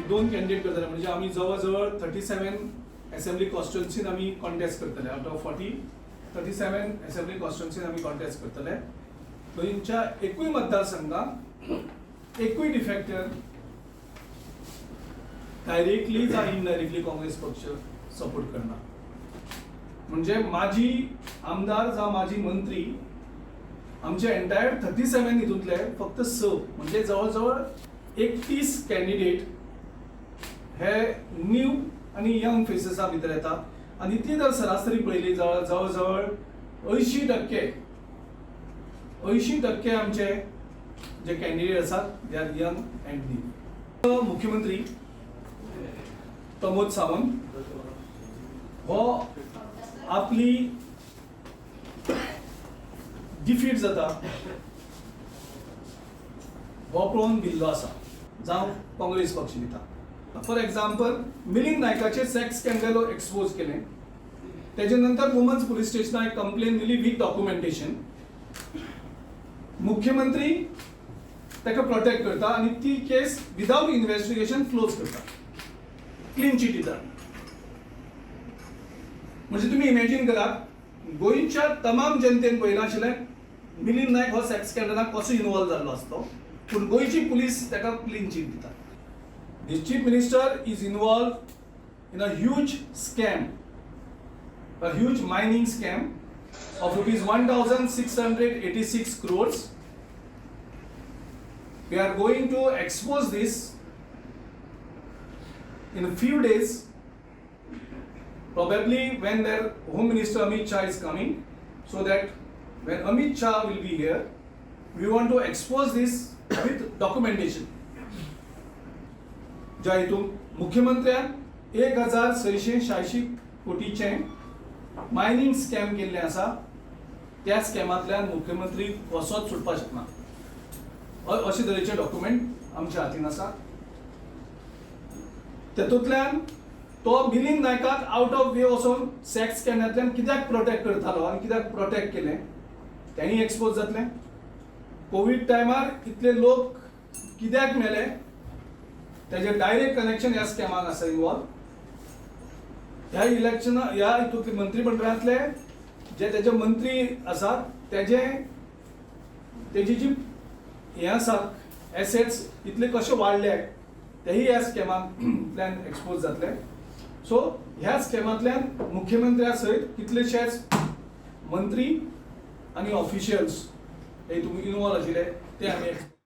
दोन कॅन्डिडेट करतले. म्हणजे आमी जवळ जवळ 37 एसेंब्ली कॉन्स्टिट्युन्सीन आमी कॉन्टेस्ट करतले. Out of 40, 37 assembly कॉन्स्टिट्युन्सीन आमी कॉन्टेस्ट करतले. गोंयच्या एकूय मतदारसंघात एकूय डिफेक्टर डायरेक्टली जावं इनडायरेक्टली काँग्रेस पक्ष सपोर्ट करना. म्हणजे माजी आमदार जावं माजी मंत्री, आमचे एंटायर 37 हितूंतले फक्त स, म्हणजे जवळ जवळ 31 कॅन्डिडेट हे न्यू आनी यंग फेसीसा भितर येता. आनी ती जर सरासरी पळयली, जवळ जवळ 80%, 80% आमचे जे कॅन्डिडेट आसात, they are young and new. मुख्यमंत्री प्रमोद सावंत हो आपली डिफीट जाता हो पळोवन भिल्लो आसा, जावं काँग्रेस पक्ष दिता. फॉर एक्झाम्पल, मिलिंद नायकाचे सेक्स स्कॅन्डल एक्सपोज केलें. तेजे नंतर वुमन्स पुलीस स्टेशनाक एक कंप्लेन दिली विथ डॉक्युमेंटेशन. मुख्यमंत्री ताका प्रोटेक्ट करता आनी ती केस विदाउट इन्व्हेस्टिगेशन क्लोज करता, क्लीन चीट दिता. म्हणजे तुम्ही इमॅजीन करात, गोंयच्या तमाम जनतेन पळयलां आशिल्लें मिलिंद नायक हो सेक्स स्कॅन्डलाक कसो इन्वॉल्व जाल्लो आसतो, पूण गोंयची पुलीस ताका क्लीन चीट दिता. The chief minister is involved in a huge scam, a huge mining scam of rupees 1686 crores. We are going to expose this in a few days, probably when their Home Minister Amit Shah is coming, so that when Amit Shah will be here, we want to expose this with documentation. ज्या हितून मुख्यमंत्र्यान 1686 कोटीचें mining scam केल्लें आसा, त्या स्कॅमांतल्यान मुख्यमंत्री कसोच सुटपाक शकना, अशे तरेचे डॉक्युमेंट आमच्या हातीन आसा. तेतूंतल्यान तो मिलिंद नायकाक आउट ऑफ वे वचोन सेक्स स्कॅमांतल्यान कित्याक प्रोटेक्ट करतालो आनी कित्याक प्रोटेक्ट केलें, तेंय एक्सपोज जातलें. कोवीड टायमार इतले लोक कित्याक मेले, तेजें डायरेक्ट कनेक्शन ह्या स्कॅमाक आसा इनवॉल्व. ह्या इलेक्शना ह्या हितूंतले मंत्रीमंडळांतले जे तेजे मंत्री आसात, तेजे तेजी जी हें आसा, एसेट्स इतले कशे वाडले, तेही ह्या स्कॅमांतल्यान एक्सपोज जातले. सो ह्या स्कॅमांतल्यान मुख्यमंत्र्या सयत कितलेशेच मंत्री आनी ऑफिशियल्स हे हितून इनवॉल्व आशिल्ले, ते आमी